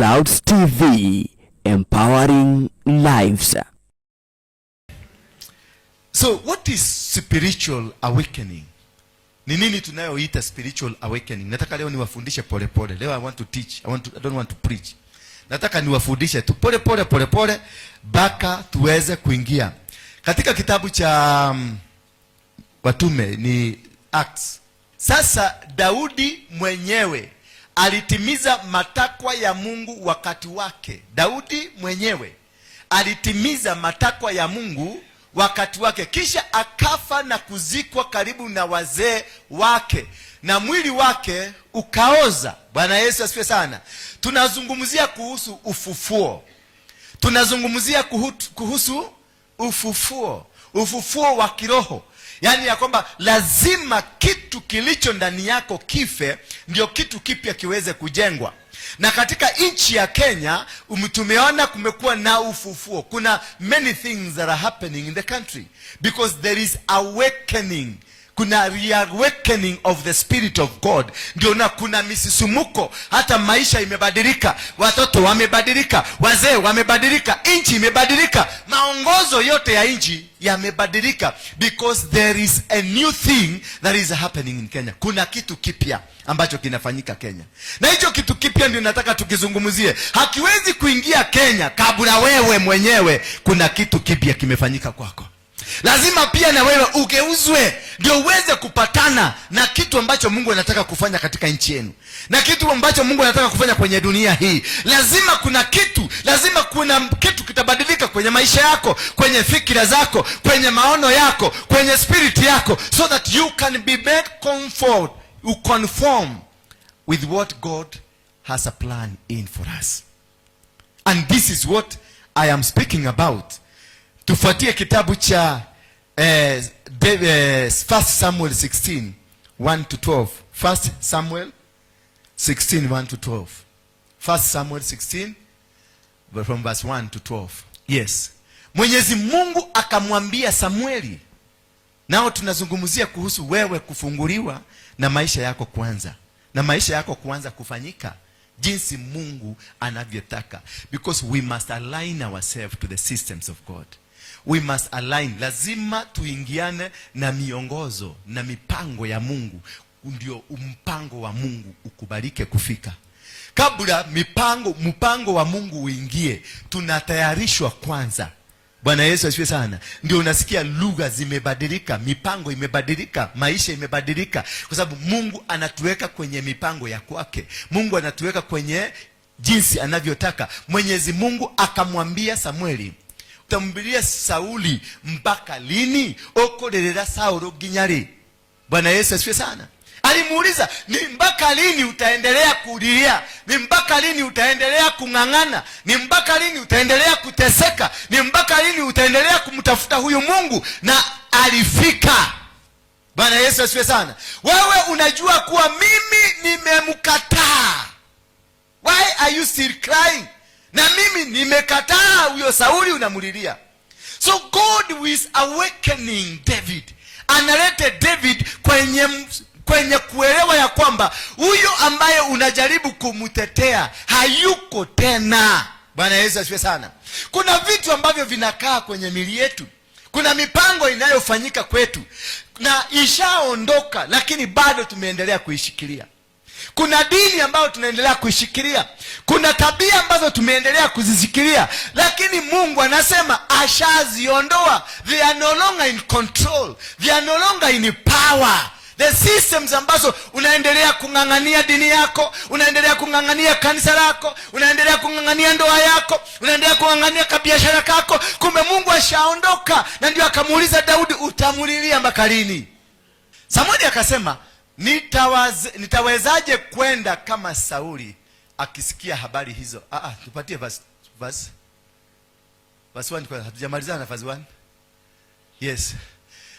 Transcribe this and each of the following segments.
Clouds TV, empowering lives. So what is spiritual awakening? Ni nini tunayoita spiritual awakening? Nataka leo niwafundishe polepole. Leo I want to teach. I don't want to preach. Nataka niwafundishe tu pole pole pole pole mpaka tuweze kuingia katika kitabu cha Watume ni Acts. Sasa Daudi mwenyewe alitimiza matakwa ya Mungu wakati wake. Daudi mwenyewe alitimiza matakwa ya Mungu wakati wake, kisha akafa na kuzikwa karibu na wazee wake, na mwili wake ukaoza. Bwana Yesu asifiwe sana. Tunazungumzia kuhusu ufufuo, tunazungumzia kuhusu ufufuo, ufufuo wa kiroho, yaani ya kwamba lazima kitu kilicho ndani yako kife ndio kitu kipya kiweze kujengwa. Na katika nchi ya Kenya tumeona kumekuwa na ufufuo. Kuna many things that are happening in the country because there is awakening. Kuna reawakening of the spirit of God. Ndio na kuna misisumuko, hata maisha imebadilika, watoto wamebadilika, wazee wamebadilika, nchi imebadilika, maongozo yote ya nchi yamebadilika because there is a new thing that is happening in Kenya. Kuna kitu kipya ambacho kinafanyika Kenya, na hicho kitu kipya ndio nataka tukizungumzie. Hakiwezi kuingia Kenya kabla wewe mwenyewe kuna kitu kipya kimefanyika kwako. Lazima pia na wewe ugeuzwe ndio uweze kupatana na kitu ambacho Mungu anataka kufanya katika nchi yenu na kitu ambacho Mungu anataka kufanya kwenye dunia hii. Lazima kuna kitu kitabadilika kwenye maisha yako, kwenye fikira zako, kwenye maono yako, kwenye spirit yako, so that you can be made comfort, you conform with what God has a plan in for us. And this is what I am speaking about. Tufuatie kitabu cha 1 Samuel 16 1 to 12. 1 Samuel 16 1 to 12. 1 Samuel 16 from verse 1 to 12. Yes. Mwenyezi Mungu akamwambia Samueli. Nao tunazungumzia kuhusu wewe kufunguliwa na maisha yako kwanza, na maisha yako kuanza kufanyika jinsi Mungu anavyotaka, because we must align ourselves to the systems of God. We must align, lazima tuingiane na miongozo na mipango ya Mungu, ndio mpango wa Mungu ukubalike kufika. Kabla mpango wa Mungu uingie, tunatayarishwa kwanza. Bwana Yesu asifiwe sana. Ndio unasikia lugha zimebadilika, mipango imebadilika, maisha imebadilika, kwa sababu Mungu anatuweka kwenye mipango ya kwake. Mungu anatuweka kwenye jinsi anavyotaka. Mwenyezi Mungu akamwambia Samueli, utamlilia Sauli mpaka lini? Okorerera Saulo nginya rĩ? Bwana Yesu asifiwe sana. Alimuuliza, ni mpaka lini utaendelea kulilia? Ni mpaka lini utaendelea kung'ang'ana? Ni mpaka lini utaendelea kuteseka? Ni mpaka lini utaendelea kumtafuta huyu Mungu? Na alifika. Bwana Yesu asifiwe sana. Wewe unajua kuwa mimi nimemkataa. Why are you still crying? Na mimi nimekataa huyo Sauli unamlilia. So God is awakening David. Analete David kwenye kuelewa ya kwamba huyo ambaye unajaribu kumtetea hayuko tena. Bwana Yesu asifiwe sana. Kuna vitu ambavyo vinakaa kwenye mili yetu. Kuna mipango inayofanyika kwetu na ishaondoka, lakini bado tumeendelea kuishikilia. Kuna dini ambayo tunaendelea kuishikilia, kuna tabia ambazo tumeendelea kuzishikilia, lakini Mungu anasema ashaziondoa. They are no longer in control, they are no longer in power. The systems ambazo unaendelea kung'ang'ania dini yako, unaendelea kung'ang'ania kanisa lako, unaendelea kung'ang'ania ndoa yako, unaendelea kung'ang'ania kabiashara kako, kumbe Mungu ashaondoka. Na ndio akamuuliza Daudi, utamulilia mpaka lini? Samueli akasema, nitawezaje kwenda kama Sauli akisikia habari hizo? Tupatie verse 1 kwanza. Hatujamalizana na verse 1. Yes.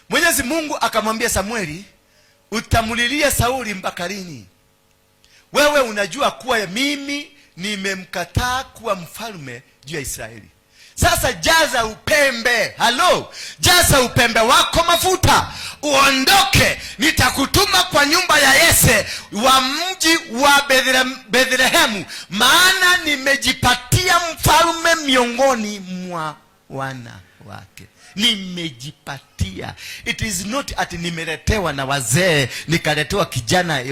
Mwenyezi Mungu akamwambia Samueli, utamulilia Sauli mpaka lini? Wewe unajua kuwa mimi nimemkataa kuwa mfalme juu ya Israeli. Sasa jaza upembe, halo, jaza upembe wako mafuta, uondoke. Nitakutuma kwa nyumba ya Yese wa mji wa Bethlehemu, maana nimejipatia mfalme miongoni mwa wana wake. Nimejipatia. It is not ati nimeletewa na wazee, nikaletewa kijana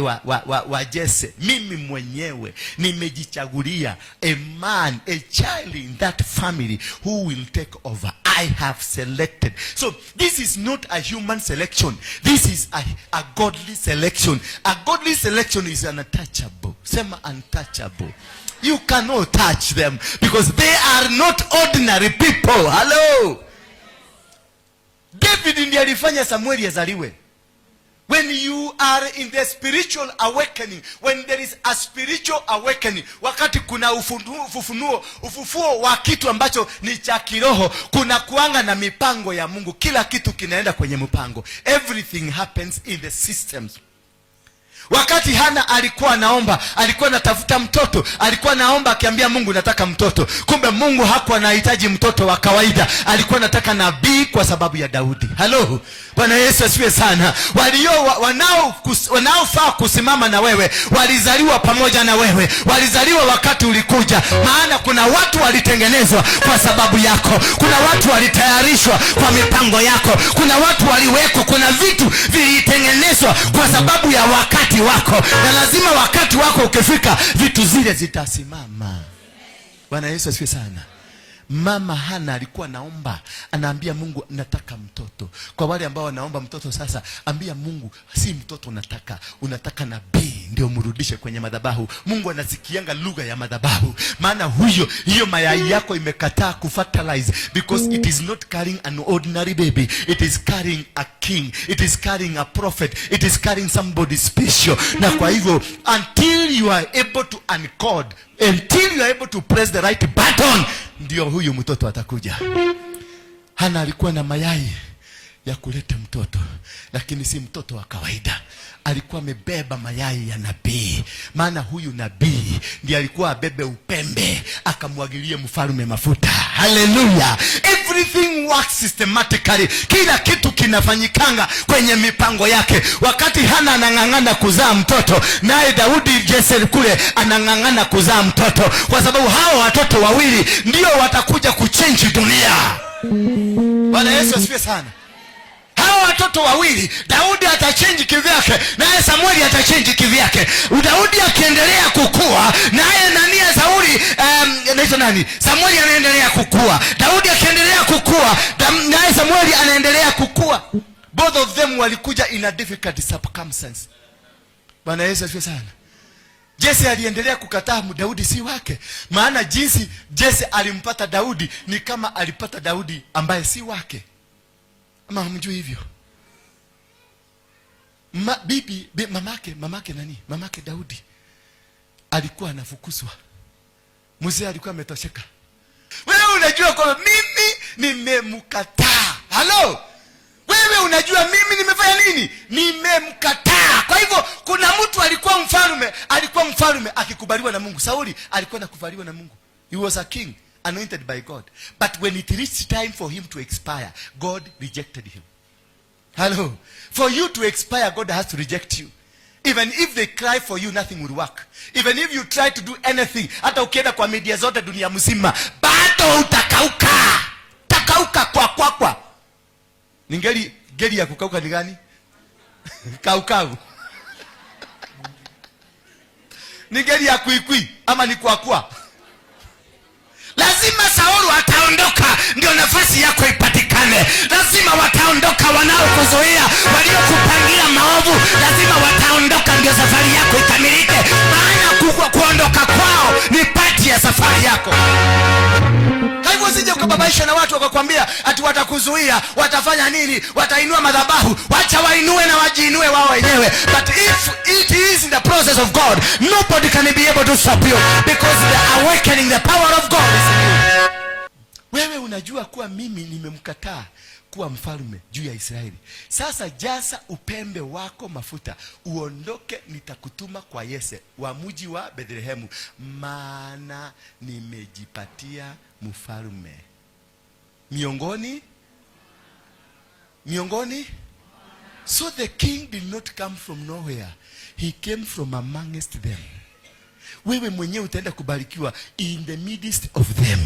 wa Jese. Mimi mwenyewe nimejichagulia a man, a child in that family who will take over. I have selected. So this is not a human selection. This is a godly selection. A godly selection is untouchable. Sema untouchable. You cannot touch them because they are not ordinary people. Hello. David ndiye alifanya Samueli azaliwe. When you are in the spiritual awakening, when there is a spiritual awakening, wakati kuna ufufunuo, ufufuo wa kitu ambacho ni cha kiroho, kuna kuanga na mipango ya Mungu. Kila kitu kinaenda kwenye mpango. Everything happens in the systems. Wakati Hana alikuwa anaomba, alikuwa anatafuta mtoto, alikuwa anaomba akiambia Mungu, "Nataka mtoto." Kumbe Mungu hakuwa anahitaji mtoto wa kawaida, alikuwa anataka nabii kwa sababu ya Daudi. Halo, Bwana Yesu asifiwe sana. Wanaofaa kusimama na wewe walizaliwa pamoja na wewe, walizaliwa wakati ulikuja. Maana kuna watu walitengenezwa kwa sababu yako, kuna watu walitayarishwa kwa mipango yako, kuna watu waliwekwa, kuna vitu vilitengenezwa kwa sababu ya wakati wako, na lazima wakati wako ukifika, vitu zile zitasimama. Bwana Yesu asifiwe sana. Mama Hana alikuwa naomba, anaambia Mungu, "Nataka mtoto." Kwa wale ambao wanaomba mtoto sasa, ambia Mungu, si mtoto unataka, unataka nabii ndio mrudishe kwenye madhabahu. Mungu anasikianga lugha ya madhabahu, maana huyo hiyo mayai yako imekataa kufertilize because it is not carrying an ordinary baby, it is carrying a king, it is carrying a prophet, it is carrying somebody special. Na kwa hivyo until you are able to uncode, until you are able to press the right button, ndio huyu mtoto atakuja. Hana alikuwa na mayai ya kuleta mtoto, lakini si mtoto wa kawaida. Alikuwa amebeba mayai ya nabii, maana huyu nabii ndiye alikuwa abebe upembe akamwagilie mfalme mafuta. Haleluya! Everything works systematically, kila kitu kinafanyikanga kwenye mipango yake. Wakati Hana anang'ang'ana kuzaa mtoto, naye Daudi Jese kule anang'ang'ana kuzaa mtoto, kwa sababu hawa watoto wawili ndio watakuja kuchange dunia. Bwana Yesu asifiwe sana. Hawa watoto wawili, Daudi atachange kivyake, naye Samueli atachange kivyake. Daudi akiendelea kukua, naye nani ya Sauli, naitwa nani, Samueli anaendelea kukua. Daudi akiendelea kukua, naye Samueli anaendelea kukua. Both of them walikuja in a difficult circumstance. Bwana Yesu asifiwe sana. Jese aliendelea kukataa Daudi si wake, maana jinsi Jese alimpata Daudi ni kama alipata Daudi ambaye si wake. Ama hamjui hivyo? Ma, bibi bi, mamake nani? Mamake Daudi alikuwa anafukuzwa. Mzee alikuwa ametosheka. Wewe unajua kwamba mimi nimemkataa. Halo? Wewe unajua mimi nimefanya nini? Nimemkataa. Kwa hivyo kuna mtu alikuwa mfalme akikubaliwa na Mungu. Sauli alikuwa anakubaliwa na Mungu. He was a king anointed by God. But when it reached time for him to expire, God rejected him. Hello. For you to expire, God has to reject you. Even if they cry for you, nothing will work. Even if you try to do anything, hata ukienda kwa media zote dunia mzima, bado utakauka. Takauka kwa kwa kwa. Ni ngeli ngeli ya kukauka ni gani? Kaukau. Ni ngeli ya kuikui ama ni kwa kwa? Lazima Saulu ataondoka ndio nafasi yako ipatikane. Lazima wataondoka wanaokuzuia, waliokupangia maovu, lazima wataondoka ndio safari yako ikamilike. Maana kuondoka kwao ni part ya safari yako. Kwa hivyo usije ukababaishwa na watu wakakwambia ati watakuzuia, watafanya nini, watainua madhabahu. Wacha wainue na wajiinue wao wenyewe. But if it is in the process of God, nobody can be able to stop you because the awakening, the power of God is in you. Wewe unajua kuwa mimi nimemkataa kuwa mfalme juu ya Israeli. Sasa jaza upembe wako mafuta, uondoke, nitakutuma kwa Yese wa mji wa Bethlehemu, maana nimejipatia mfalme. Miongoni miongoni. So the king did not come from nowhere, he came from amongst them. Wewe mwenyewe utaenda kubarikiwa in the midst of them.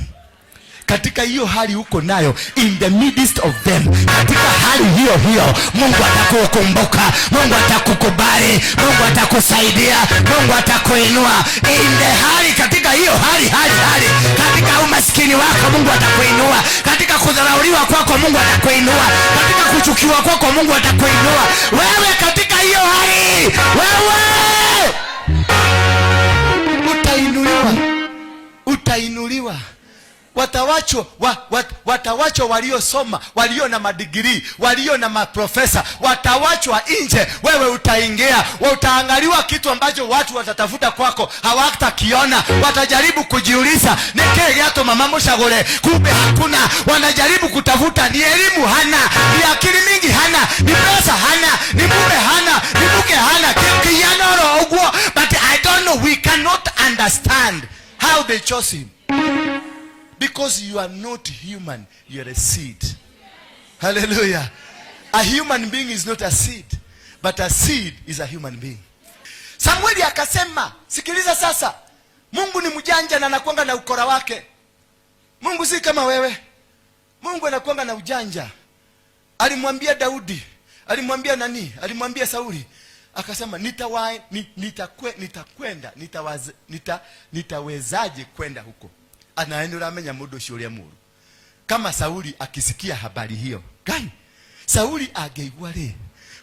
Katika hiyo hali uko nayo, in the midst of them, katika hali hiyo hiyo Mungu atakukumbuka, Mungu atakukubali, Mungu atakusaidia, Mungu atakuinua. In the hali, katika hiyo hali hali hali, katika umaskini wako Mungu atakuinua, katika kudharauliwa kwako Mungu atakuinua, katika kuchukiwa kwako Mungu atakuinua. Wewe katika hiyo hali, wewe utainuliwa, utainuliwa. Watawachwa watawachwa waliosoma, walio na madigrii, walio na maprofesa, watawachwa nje. Wewe utaingia, utaangaliwa kitu ambacho watu watatafuta kwako hawatakiona. Watajaribu kujiuliza nĩ kĩĩ gĩatũma mamũcagũre, kumbe hakuna. Wanajaribu kutafuta, ni elimu hana, ni akili mingi hana, ni pesa hana, ni mume hana, ni mke hana, kĩana oro ũguo. But I don't know, we cannot understand how they chose him. Because you are not human, you are a seed. Hallelujah. A human being is not a seed, but a seed is a human being. Samueli akasema, sikiliza sasa, Mungu ni mjanja na anakuanga na ukora wake. Mungu si kama wewe. Mungu anakuanga na ujanja. Alimwambia Daudi, alimwambia nani? Alimwambia Sauli. Akasema nitakwenda, nitawezaje kwenda huko? Anaenda uramenya mundu ucio uria muru. Kama Sauli akisikia habari hiyo, Ngai, Sauli angeigua ri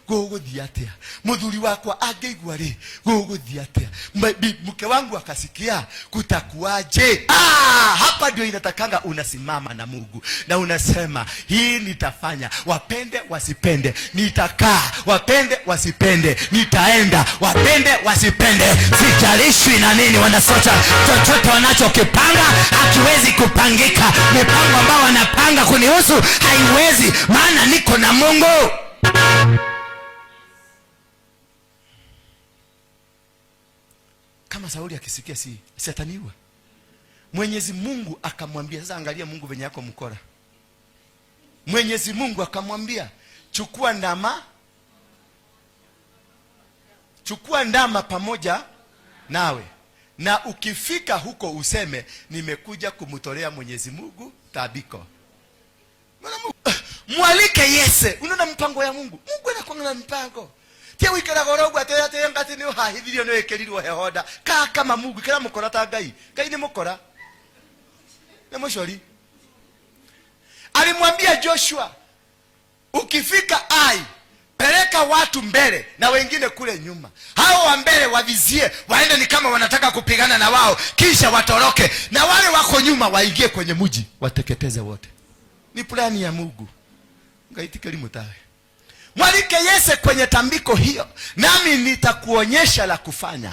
gũgũthiĩ atĩa? Mũthuri wakwa angeigua rĩ gũgũthiĩ atĩa? Mke wangu akasikia kutakuwaje? Hapa ndio inatakanga unasimama na Mungu na unasema hii nitafanya, wapende wasipende, nitakaa, wapende wasipende, nitaenda, wapende wasipende, sijalishwi na nini wanasocha, chochote wanachokipanga hakiwezi kupangika. Mipango ambayo wanapanga kunihusu haiwezi, maana niko na Mungu. Kama Sauli akisikia si ataniua. Mwenyezi Mungu akamwambia, sasa angalia Mungu venye yako mkora. Mwenyezi Mungu akamwambia, chukua ndama pamoja nawe, na ukifika huko useme nimekuja kumtolea Mwenyezi Mungu tabiko. Maana Mungu, mwalike Yese. Unaona mpango ya Mungu? Mungu anakuwa na mpango. Tia wikaraga oro ũguo atĩ atĩ ngati nĩ ũhahithirio nĩ wĩkĩrirwo heho nda. Kaa kama Mungu, ikara mũkora ta Ngai. Ngai nĩ mũkora. Nĩ mũcori. Alimwambia Joshua, ukifika Ai, peleka watu mbele na wengine kule nyuma. Hao wa mbele wavizie, waende ni kama wanataka kupigana na wao, kisha watoroke, na wale wako nyuma waingie kwenye mji, wateketeze wote. Ni plani ya Mungu. Ngaitikeli mutawe. Mwalike Yese kwenye tambiko hiyo, nami nitakuonyesha la kufanya.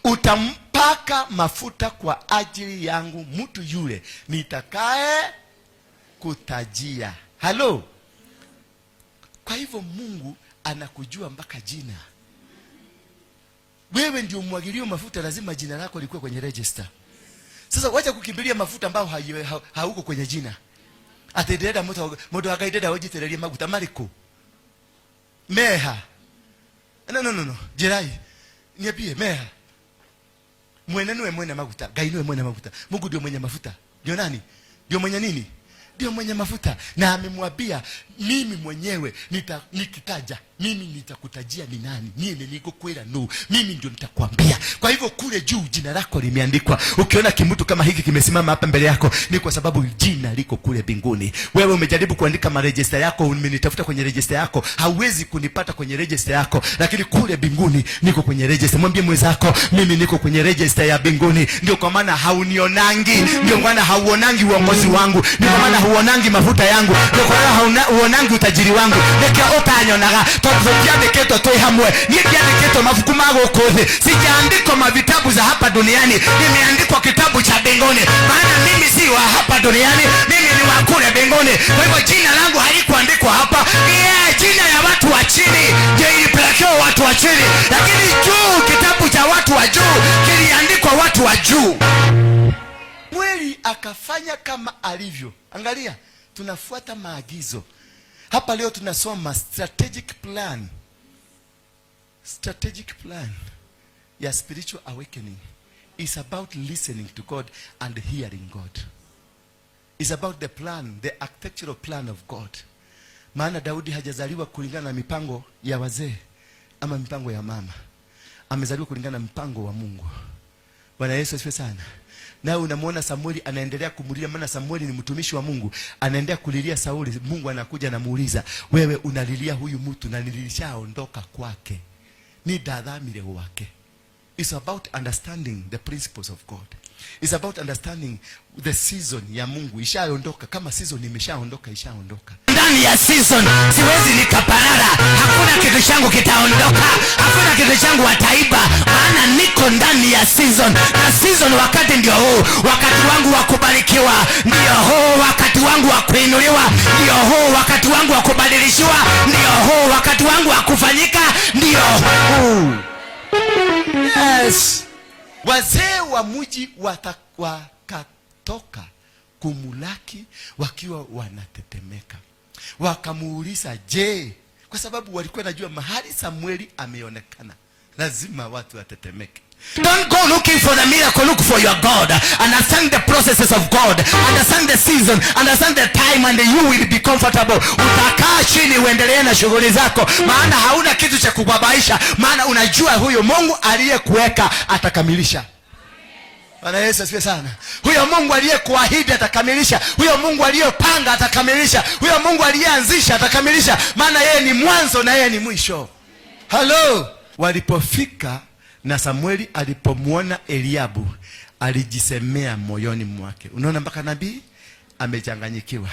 Utampaka mafuta kwa ajili yangu mtu yule nitakaye kutajia. Halo. Kwa hivyo Mungu anakujua mpaka jina. Wewe ndio umwagilio mafuta, lazima jina lako likuwe kwenye register. Sasa wacha kukimbilia mafuta ambayo hauko kwenye jina. Ati ndĩrenda mũndũ wa Ngai ndĩrenda ũnjitĩrĩrie maguta marĩkũ? Meha. No, no, no, no. Jirai. Niambie meha. Mwene niwe mwene maguta. Ngai niwe mwene maguta. Mungu ndio mwenye mafuta. Ndio nani? Ndio mwenye nini? Ndio mwenye mafuta. Na amemwambia mimi mwenyewe nikitaja, mimi nitakutajia ni nani. Mimi nikukwira no. Mimi ndio nitakwambia. Kwa hivyo kule juu jina lako limeandikwa. Ukiona kimutu kama hiki kimesimama hapa mbele yako, ni kwa sababu jina liko kule mbinguni. Wewe umejaribu kuandika maregister yako, umenitafuta kwenye register yako, hauwezi kunipata kwenye register yako, lakini kule mbinguni niko kwenye register. Mwambie mwenzako, mimi niko kwenye register ya mbinguni. Ndio kwa maana haunionangi, ndio maana hauonangi uongozi wangu, ndio kwa maana huonangi mafuta yangu, ndio kwa maana huonangi utajiri wangu. Nĩkĩo ũtanyonaga, tondũ tũtiandĩkĩtwo twĩ hamwe. Niĩ ndiandĩkĩtwo mabuku ma gũkũ thĩ, sijaandikwa mavitabu za hapa duniani, nimeandikwa kitabu cha mbinguni. Maana mimi si wa hapa duniani, mimi ni wa kule mbinguni. Kwa hivyo jina langu halikuandikwa hapa. Jina ya watu wa chini ndio ilipelekewa watu wa chini, lakini juu, kitabu cha watu wa juu kiliandikwa watu wa juu. Mweli akafanya kama alivyo. Angalia, Tunafuata maagizo. Hapa leo tunasoma strategic plan. Strategic plan ya spiritual awakening is about listening to God and hearing God. It's about the plan, the architectural plan of God. Maana Daudi hajazaliwa kulingana na mipango ya wazee ama mipango ya mama. Amezaliwa kulingana na mpango wa Mungu. Bwana Yesu asifiwe sana. Nawe unamwona Samueli anaendelea kumulilia, maana Samueli ni mtumishi wa Mungu, anaendelea kulilia Sauli. Mungu anakuja anamuuliza, wewe unalilia huyu mtu na nilishaondoka kwake, ni ndathamire gwake. It's about understanding the principles of God. It's about understanding the season ya Mungu ishaondoka. Kama season imeshaondoka, ishaondoka. Ndani ya season siwezi nikaparara. Hakuna kitu changu kitaondoka, hakuna kitu changu wataiba, maana niko ndani ya season. Na season wakati ndio huu, wakati wangu wa kubarikiwa ndio huu, wakati wangu wa kuinuliwa ndio huu, wakati wangu wa kubadilishiwa ndio huu, wakati wangu wa kufanyika ndio huu. Yes. Wazee wa mji wakatoka kumulaki wakiwa wanatetemeka, wakamuuliza, je, kwa sababu walikuwa najua mahali Samueli ameonekana lazima watu watetemeke. Don't go looking for the miracle, look for your God. Understand the processes of God. Understand the season, understand the time, and you will be comfortable. Utakaa chini uendelee na shughuli zako, maana hauna kitu cha kubabaisha, maana unajua huyu Mungu aliyekuweka atakamilisha. Bwana Yesu asifiwe sana. Huyo Mungu aliyekuahidi atakamilisha. Huyo Mungu aliyepanga atakamilisha. Huyo Mungu aliyeanzisha atakamilisha, maana yeye ni mwanzo na yeye ni mwisho. Halo. Walipofika na Samueli alipomwona Eliabu alijisemea moyoni mwake. Unaona, mpaka nabii amechanganyikiwa.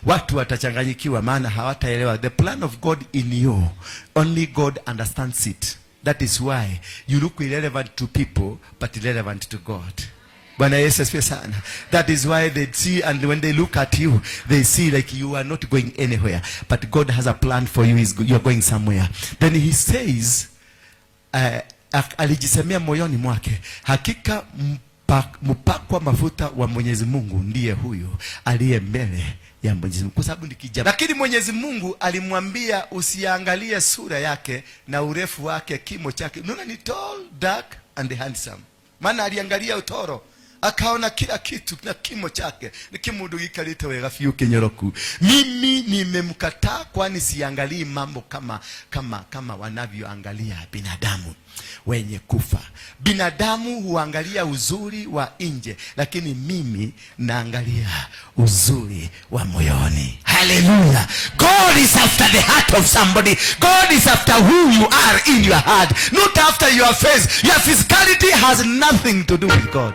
Watu watachanganyikiwa, maana hawataelewa the plan of God in you. Only God understands it. That is why you look irrelevant to people but relevant to God. Bwana Yesu asifiwe sana. That is why they see, and when they look at you, they see like you are not going anywhere. But God has a plan for you. You are going somewhere. Then he says, alijisemea moyoni mwake, hakika mpakwa mafuta wa Mwenyezi Mungu ndiye huyu aliye mbele ya Mwenyezi Mungu, kwa sababu ni kijana. Lakini Mwenyezi Mungu alimwambia usiangalie sura yake na urefu wake, kimo chake. Unaona ni tall, dark and handsome. Maana aliangalia utoro akaona kila kitu na kimo chake ni kimundu gikarite wega biũ kinyoroku. Mimi nimemkataa, kwani siangalii mambo kama wanavyoangalia binadamu wenye kufa. Binadamu huangalia uzuri wa nje, lakini mimi naangalia uzuri wa moyoni. Hallelujah. God is after the heart of somebody. God is after who you are in your heart, not after your face. Your physicality has nothing to do with God.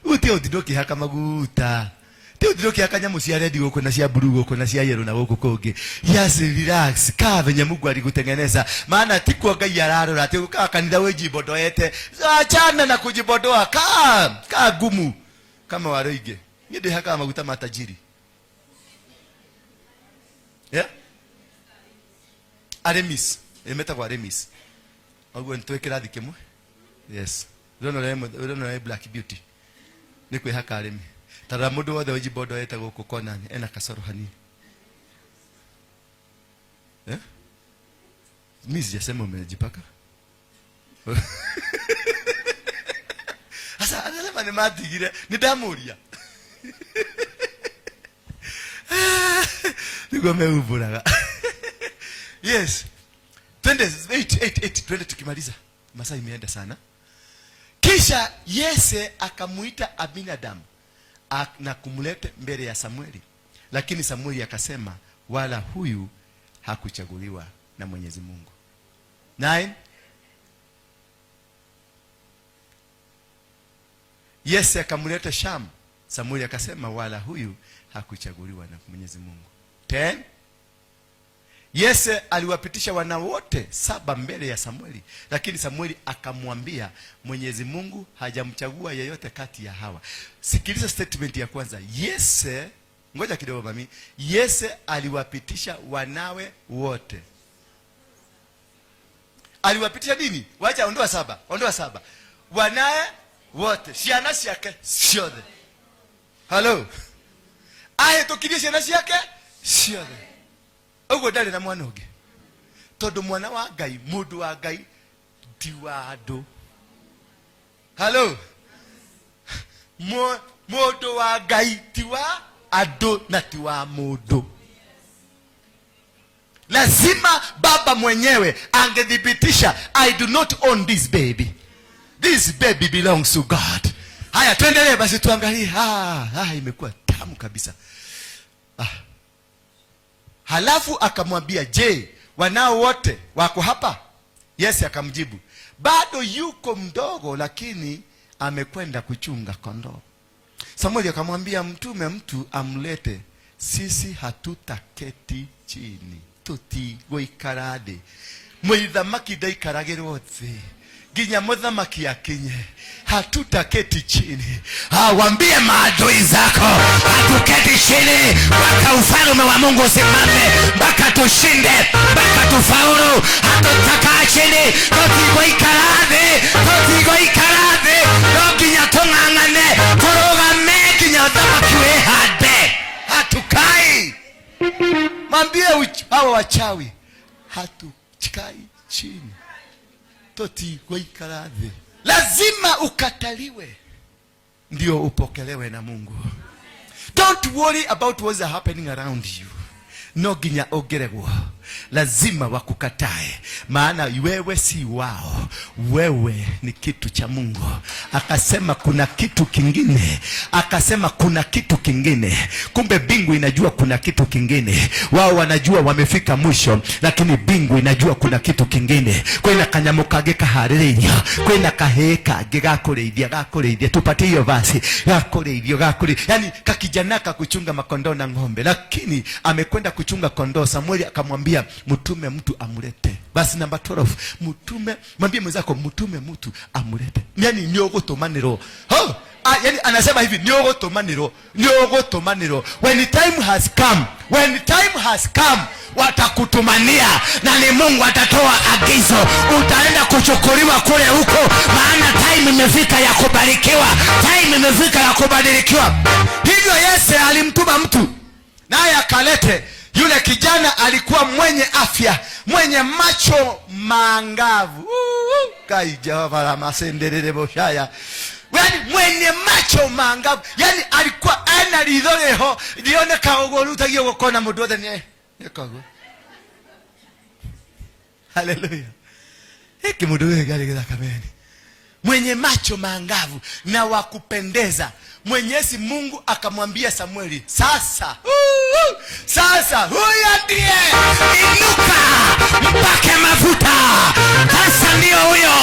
Uti utinda ukihaka maguta, ti utinda ukihaka nyamu cia red guku na cia blue guku na cia yellow na guku kungi. Yes, relax. Kaa venye Mungu alikutengeneza, maana ti kwa Ngai ararora ati ukaa kanitha wijibodoete. Achana na kujibodoa. Kaa kaa gumu kama waroige. Ni ndihakaga maguta matajiri. Yeah? Aremis. Emetagwo Aremis. Oguo nitwe kirathi kimwe. Yes. Ndona Black Beauty. Nĩ kwĩhaka arĩmi. Tarora mũndũ wothe wĩjimbodoete gũkũ konani ena kasoro hanini. Eh? Mimi sijasema umejipaka. Sasa anasema nĩ matigire, nĩ ndamũria. Nĩguo meumbũraga. Yes. Twende 8 8 8, twende tukimaliza. Masaa imeenda sana. Kisha Yese akamuita Abinadamu na kumleta mbele ya Samueli. Lakini Samueli akasema, wala huyu hakuchaguliwa na Mwenyezi Mungu. 9. Yese akamleta Sham. Samueli akasema, wala huyu hakuchaguliwa na Mwenyezi Mungu. 10. Yese aliwapitisha wana wote 7 mbele ya Samueli, lakini Samueli akamwambia, Mwenyezi Mungu hajamchagua yeyote kati ya hawa. Sikiliza statement ya kwanza. Yese, ngoja kidogo mami. Yese aliwapitisha wanawe wote. Aliwapitisha nini? Wacha ondoa 7, ondoa 7. Wanawe wote, ciana ciake ciothe. Hello. Ahĩtũkirie ciana ciake ciothe. Ũguo ndarĩ na mwana ũngĩ. Tondũ mwana wa Ngai, mũndũ wa Ngai ti wa andũ. Hello? Mũndũ wa Ngai ti wa andũ na ti wa mũndũ. Lazima baba mwenyewe angethibitisha, I do not own this baby. This baby belongs to God. Haya, tuendelee basi tuangalie. Imekuwa tamu kabisa. Halafu akamwambia, je, wanao wote wako hapa? Yese akamjibu, bado yuko mdogo, lakini amekwenda kuchunga kondoo. Samueli akamwambia, mtume mtu amlete, sisi hatutaketi chini, tutigũikara thĩ. Mũthamaki ndaikaragĩrwo thĩ nginya mũthamaki akinye. Hatutaketi chini. Waambie maadui zako, hatuketi chini mpaka ufalme wa Mungu usimame, mpaka tushinde, mpaka tufaulu. Hatutakaa chini, tũtigũikara thĩ, tũtigũikara thĩ, no nginya tũng'ang'ane, tũrũgame nginya ũthamaki wĩhande. Hatukai. Mwambie hawa wachawi, hatukai chini, tũtigũikara thĩ. Lazima ukataliwe ndio upokelewe na Mungu. Don't worry about what's happening around you. No nginya ũngeregwo, lazima wakukatae, maana wewe si wao, wewe ni kitu cha Mungu. Akasema kuna kitu kingine, akasema kuna kitu kingine. Kumbe mbingu inajua kuna kitu kingine. Wao wanajua wamefika mwisho, lakini mbingu inajua kuna kitu kingine. Kwina kanyamu kangĩ kaharĩrĩirio, kwina kahĩĩ kangĩ gakũrĩithia, gakũrĩithia. Tupatie hiyo basi, gakũrĩithio, gakũrĩithio. Yani kakijana kakuchunga makondoo na ng'ombe, lakini amekwenda kuchunga kondoo. Samueli akamwambia, mtume mtu amlete. Basi namba 12, mtume, mwambie mwenzako, mtume mtu amlete. Yani ni ũgũtũmanĩrwo. Ho! Yani anasema hivi, ni ũgũtũmanĩrwo, ni ũgũtũmanĩrwo. When time has come, when time has come, watakutumania na ni Mungu atatoa agizo, utaenda kuchukuliwa kule huko, maana time imefika ya kubarikiwa, time imefika ya kubadilikiwa. Hivyo Yese alimtuma mtu naye akalete. Yule kijana alikuwa mwenye afya, mwenye macho maangavu. Kai Jehova la masenderere boshaya. Yani mwenye macho maangavu. Yani alikuwa ana ritho riho rioneka uguo rutagia gukona mundu wothe ni nikaguo. Haleluya. Hiki mundu wewe gari githakameni. Mwenye macho maangavu na wa kupendeza. Mwenyezi Mungu akamwambia Samueli, sasa, sasa huyo ndiye, inuka mpake mafuta. Sasa ndio huyo.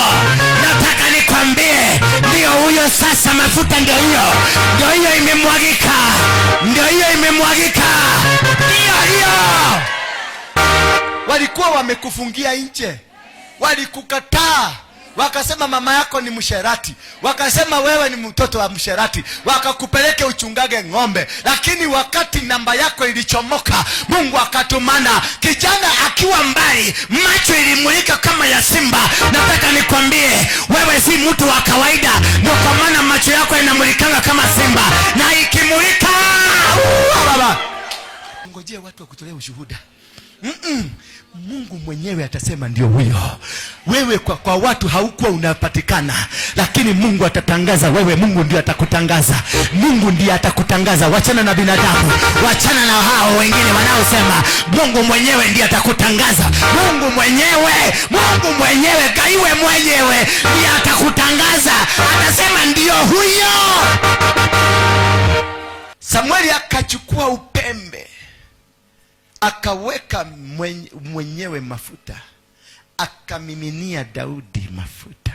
Nataka nikwambie ndio huyo sasa, mafuta ndio hiyo. Ndio hiyo imemwagika. Ndio hiyo imemwagika. Ndio hiyo. Walikuwa wamekufungia nje. Walikukataa. Wakasema mama yako ni msherati, wakasema wewe ni mtoto wa msherati, wakakupeleke uchungage ng'ombe. Lakini wakati namba yako ilichomoka, Mungu akatumana kijana akiwa mbali, macho ilimulika kama ya simba. Nataka nikwambie wewe si mtu wa kawaida, ndio kwa maana macho yako yanamulikanga kama simba, na ikimulika baba. Ngojea watu wakutolea ushuhuda. Mungu mwenyewe atasema ndio huyo. Wewe kwa watu haukuwa unapatikana, lakini Mungu atatangaza wewe. Mungu ndiye atakutangaza. Mungu ndiye atakutangaza. Wachana na binadamu, wachana na hao wengine wanaosema. Mungu mwenyewe ndiye atakutangaza. Mungu mwenyewe, Mungu mwenyewe, Kaiwe mwenyewe ndiye atakutangaza. Atasema ndio huyo. Samueli akachukua upembe, akaweka mwenyewe mafuta, akamiminia Daudi mafuta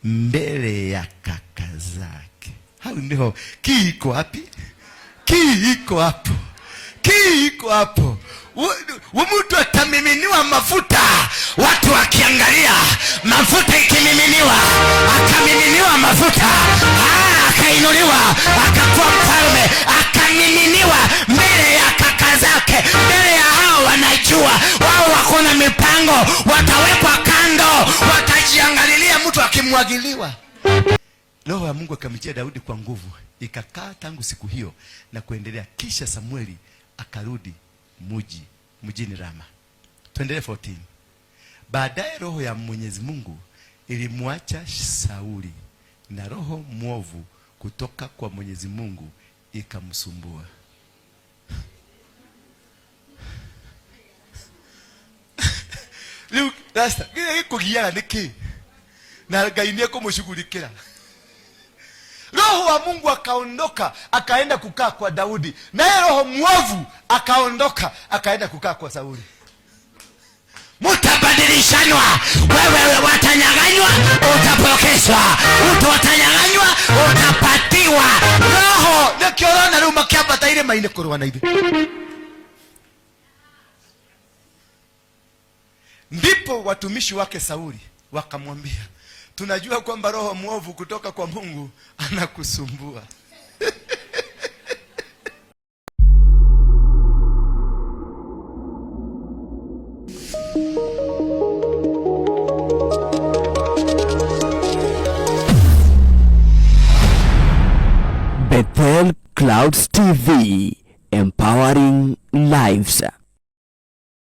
mbele ya kaka zake. Hao ndio kii iko wapi? Kii iko hapo. Kii iko hapo. Mtu atamiminiwa mafuta, watu wakiangalia mafuta ikimiminiwa, akamiminiwa mafuta, akainuliwa, akakuwa mfalme, akamiminiwa mbele ya kaka zake, mbele ya hao wanajua wao wako na mipango, watawekwa kando, watajiangalilia mtu akimwagiliwa. Roho ya Mungu akamjia Daudi kwa nguvu, ikakaa tangu siku hiyo na kuendelea. Kisha Samueli akarudi mjini Rama. Tuendelee 14. Baadaye roho ya Mwenyezi Mungu ilimwacha Sauli, na roho mwovu kutoka kwa Mwenyezi Mungu ikamsumbua. Rĩu rasta kĩrĩa gĩkũgiaga nĩ kĩ na Ngai nĩ ekũmũshughulikĩra. Roho wa Mungu akaondoka akaenda kukaa kwa Daudi, naye roho mwovu akaondoka akaenda kukaa kwa Sauli. Mutabadilishanwa, wewe watanyang'anywa, utapokeshwa, utanyang'anywa, utapatiwa. Roho nĩkĩo ũrona rĩu makĩambata irĩma-inĩ kũrũa na ithuĩ. Ndipo watumishi wake Sauli wakamwambia, tunajua kwamba roho mwovu kutoka kwa Mungu anakusumbua. Bethel Clouds TV, empowering lives.